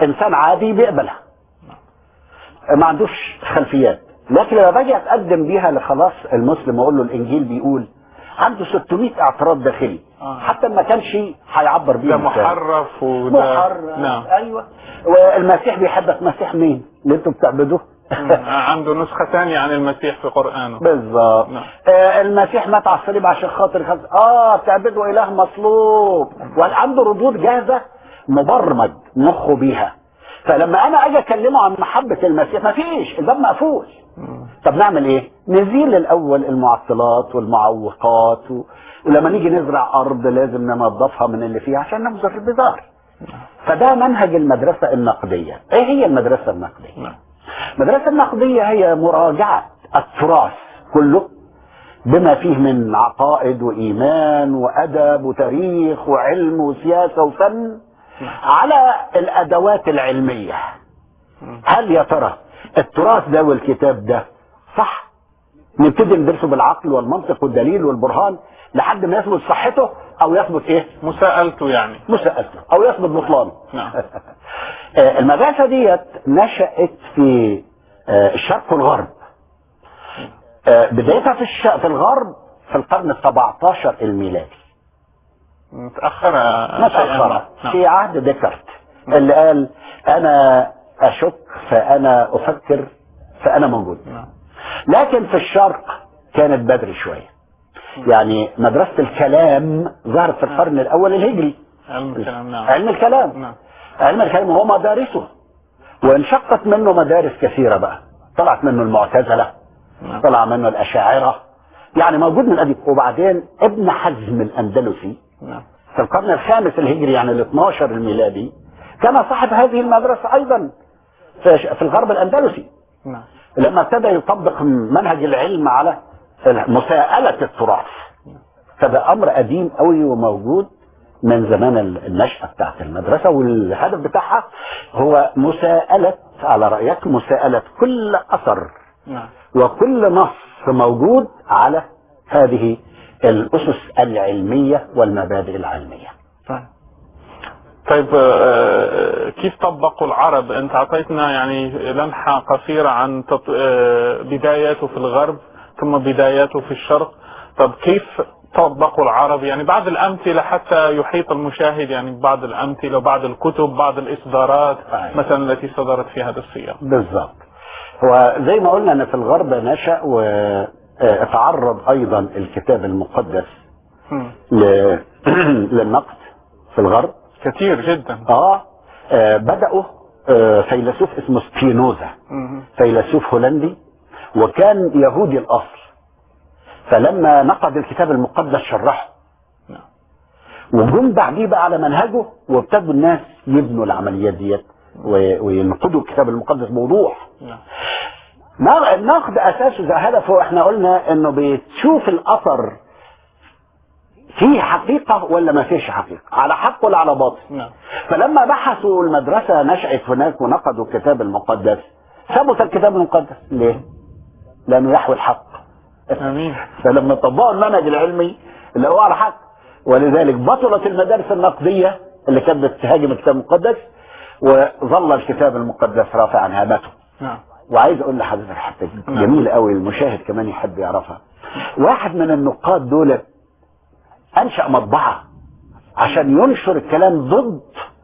انسان عادي بيقبلها، ما عندوش خلفيات. لكن لما باجي اتقدم بيها لخلاص المسلم واقول له الانجيل بيقول، عنده 600 اعتراض داخلي. حتى ما كانش هيعبر بيه. ده محرف وده محرف. نعم. ايوه. والمسيح بيحبك، مسيح مين اللي انتوا بتعبدوه؟ عنده نسخة ثانية عن المسيح في قرآنه. بالظبط. نعم. المسيح مات على الصليب عشان خاطر بتعبدوا اله مصلوب، وعنده ردود جاهزة مبرمج مخه بيها. فلما انا اجي اكلمه عن محبة المسيح مفيش، الباب مقفول. طب نعمل ايه؟ نزيل الاول المعطلات والمعوقات ولما نيجي نزرع ارض لازم ننظفها من اللي فيها عشان نبذر البذار. فده منهج المدرسة النقدية. ايه هي المدرسة النقدية؟ المدرسة النقدية هي مراجعة التراث كله بما فيه من عقائد وإيمان وأدب وتاريخ وعلم وسياسة وفن على الأدوات العلمية. هل يا ترى التراث ده والكتاب ده صح؟ نبتدي ندرسه بالعقل والمنطق والدليل والبرهان لحد ما يثبت صحته أو يثبت إيه؟ مساءلته، يعني مساءلته أو يثبت بطلانه. نعم. المدرسة ديت نشأت في الشرق والغرب. بدايتها في الغرب في القرن 17 الميلادي. متأخرة. في عهد ديكارت اللي قال أنا أشك فأنا أفكر فأنا موجود. لكن في الشرق كانت بدري شوية. يعني مدرسة الكلام ظهرت في القرن الأول الهجري. علم الكلام. نعم. علم الكلام. نعم. علم الكلام هو مدارسه، وانشقت منه مدارس كثيرة بقى. طلعت منه المعتزلة، طلع منه الأشاعرة، يعني موجود من قديم. وبعدين ابن حزم الأندلسي في القرن الخامس الهجري، يعني ال 12 الميلادي، كان صاحب هذه المدرسة أيضا في الغرب الأندلسي. لما ابتدى يطبق منهج العلم على مساءلة التراث. فده أمر قديم قوي وموجود من زمان النشأة بتاعت المدرسة، والهدف بتاعها هو مساءلة، على رأيك، مساءلة كل أثر وكل نص موجود على هذه الأسس العلمية والمبادئ العلمية. طيب كيف طبقوا العرب؟ أنت أعطيتنا يعني لمحة قصيرة عن بداياته في الغرب ثم بداياته في الشرق. طب كيف طبقوا العرب؟ يعني بعض الأمثلة حتى يحيط المشاهد، يعني بعض الأمثلة وبعض الكتب، بعض الإصدارات مثلا التي صدرت في هذا السياق. بالضبط. هو زي ما قلنا أن في الغرب نشأ وتعرض أيضا الكتاب المقدس للنقد في الغرب كثير جدا. بدأوا فيلسوف اسمه سبينوزا، فيلسوف هولندي وكان يهودي الأصل، فلما نقد الكتاب المقدس شرحه، وجم بعديه بقى على منهجه، وابتدوا الناس يبنوا العمليات ديت وينقدوا الكتاب المقدس بوضوح. النقد اساسه زي هدفه، احنا قلنا انه بتشوف الاثر فيه حقيقة ولا ما فيش حقيقة، على حق ولا على باطل. فلما بحثوا المدرسة نشأت هناك ونقدوا الكتاب المقدس، ثبت الكتاب المقدس. ليه؟ لأنه يحوي الحق. امين. فلما طبقوا المنهج العلمي اللي هو على حق، ولذلك بطلت المدارس النقدية اللي كانت بتهاجم الكتاب المقدس، وظل الكتاب المقدس رافعا هامته. نعم. وعايز اقول لحضرتك حتة جميلة قوي المشاهد كمان يحب يعرفها. واحد من النقاد دول انشأ مطبعة عشان ينشر الكلام ضد،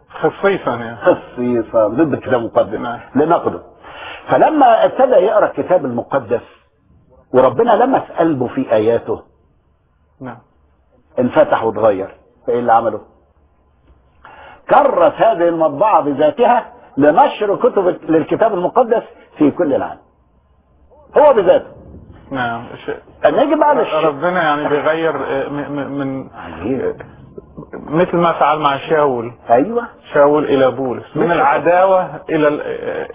خصيصا يعني خصيصا ضد الكتاب المقدس. نعم. لنقده. فلما ابتدى يقرا الكتاب المقدس وربنا لمس قلبه في اياته، نعم، انفتح واتغير. فايه اللي عمله؟ كرس هذه المطبعة بذاتها لنشر كتب للكتاب المقدس في كل العالم، هو بذاته. نعم. نيجي بقى ربنا يعني بيغير من مثل ما فعل مع شاول. ايوه، شاول الى بولس، من العداوة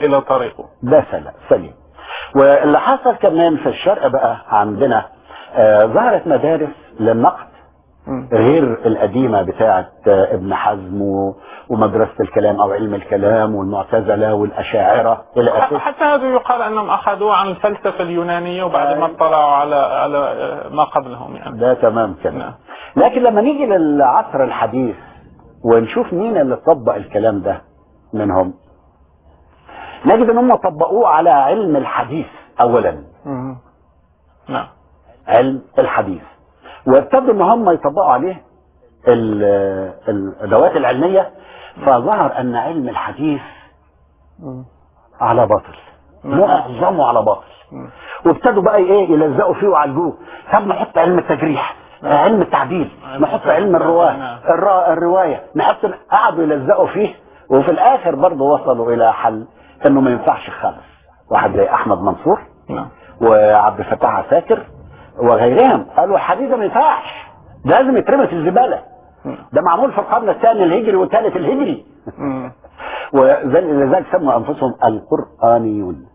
الى طريقه. ده سليم. واللي حصل كمان في الشرق بقى عندنا ظهرت مدارس للنقد غير القديمة بتاعه ابن حزم ومدرسة الكلام او علم الكلام والمعتزلة والاشاعرة الى اخره. حتى هذا يقال انهم اخذوه عن الفلسفة اليونانية وبعد ما اطلعوا على ما قبلهم يعني. ده تمام كده. نعم. لكن لما نيجي للعصر الحديث ونشوف مين اللي طبق الكلام ده منهم، نجد ان هم طبقوه على علم الحديث اولا. نعم. علم الحديث، وابتدوا ان هم يطبقوا عليه الادوات العلمية، فظهر ان علم الحديث على باطل، معظمه على باطل. وابتدوا بقى ايه يلزقوا فيه ويعالجوه. طب نحط علم التجريح، علم التعديل، نحط علم الرواه، الرواية، نحط، قعدوا يلزقوا فيه، وفي الاخر برضه وصلوا الى حل انه ما ينفعش خالص. واحد زي احمد منصور وعبد الفتاح عساكر وغيرهم قالوا الحديث ده ما ينفعش، ده لازم يترمي في الزبالة، ده معمول في القرن الثاني الهجري والثالث الهجري. ولذلك سموا انفسهم القرآنيون،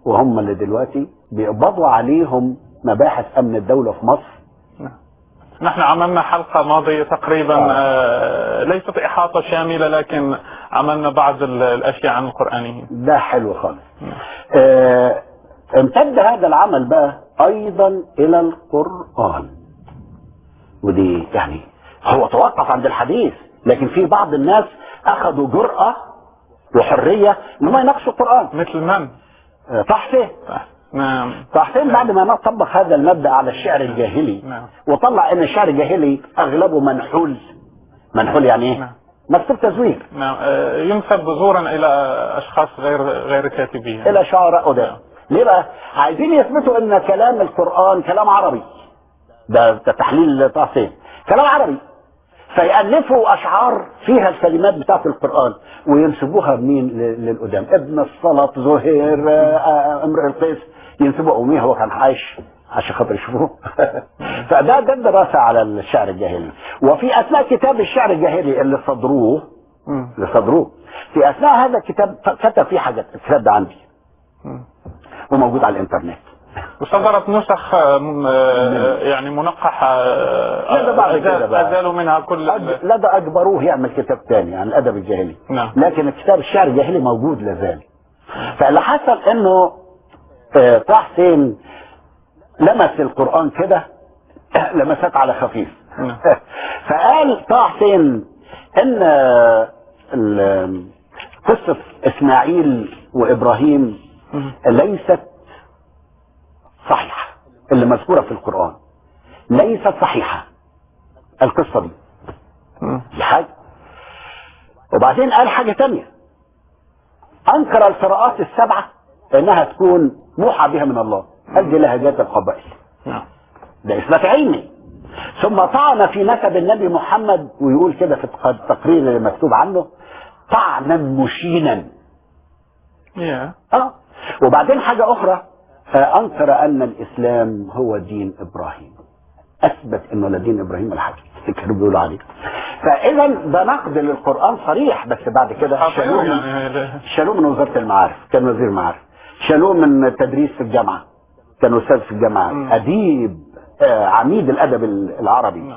وهم اللي دلوقتي بيقبضوا عليهم مباحث امن الدولة في مصر. نحن عملنا حلقة ماضية تقريبا ليست إحاطة شاملة، لكن عملنا بعض الأشياء عن القرآنيين. ده حلو خالص. امتد هذا العمل بقى أيضا إلى القرآن، ودي يعني هو توقف عند الحديث، لكن في بعض الناس أخذوا جرأة وحرية إنهم يناقشوا القرآن. مثل من؟ طه حسين. نعم. طه حسين بعد ما طبق هذا المبدأ على الشعر الجاهلي، نعم، وطلع ان الشعر الجاهلي اغلبه منحول. منحول يعني ايه؟ نعم. مكتوب تزوير. نعم. ينسب زورا الى اشخاص غير كاتبين، الى شعراء قدام. نعم. ليه بقى؟ عايزين يثبتوا ان كلام القرآن كلام عربي. ده تحليل طه حسين، كلام عربي، فيألفوا أشعار فيها الكلمات بتاعت القرآن وينسبوها مين للقدام؟ ابن السلط، زهير، امرئ القيس، ينسبوا أمية، هو كان عايش عشان خاطر يشوفوه. فده الدراسة على الشعر الجاهلي. وفي أثناء كتاب الشعر الجاهلي اللي صدروه في أثناء هذا الكتاب كتب فيه حاجات. الكتاب ده عندي وموجود على الإنترنت. وصدرت نسخ يعني منقحة، أزالوا منها كل، لا ده أجبروه يعمل كتاب تاني عن الأدب الجاهلي. نعم. لكن الكتاب الشعر الجاهلي موجود لازال. فاللي حصل إنه طه حسين لمس القرآن كده لمسات على خفيف. نعم. فقال طه حسين إن قصة إسماعيل وإبراهيم ليست صحيحة، اللي مذكورة في القرآن ليست صحيحة القصة دي. دي حاجة. وبعدين قال حاجة تانية، أنكر القراءات السبعة إنها تكون موحى بها من الله، قال دي لهجات القبائل. ده إثبات علمي. ثم طعن في نسب النبي محمد، ويقول كده في التقرير اللي مكتوب عنه طعنا مشينا. وبعدين حاجة أخرى، أنكر أن الإسلام هو دين إبراهيم، أثبت أنه لا دين إبراهيم ولا حاجة كانوا بيقولوا عليه. فإذا ده نقد للقرآن صريح. بس بعد كده شالوه من وزارة المعارف، كان وزير معارف، شالوه من التدريس في الجامعة، كان أستاذ في الجامعة، أديب، عميد الأدب العربي،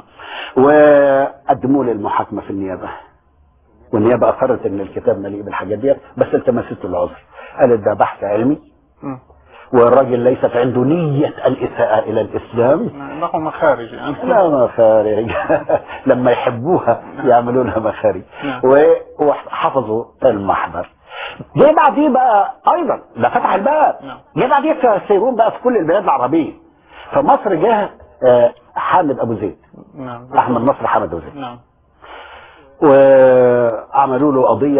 وقدموه للمحاكمة في النيابة، والنيابة أقرت أن الكتاب مليء بالحاجات ديت، بس التمست العذر، قالت ده بحث علمي، والراجل ليست عنده نية الإساءة إلى الإسلام. له مخارج يعني. لا مخارج. لما يحبوها يعملوا لها مخارج. وحفظوا المحضر. جه بعديه بقى أيضا ده فتح الباب. جه بعديه سيرون بقى في كل البلاد العربية. فمصر جه حامد أبو زيد. أحمد نصر حامد أبو زيد. وعملوا له قضية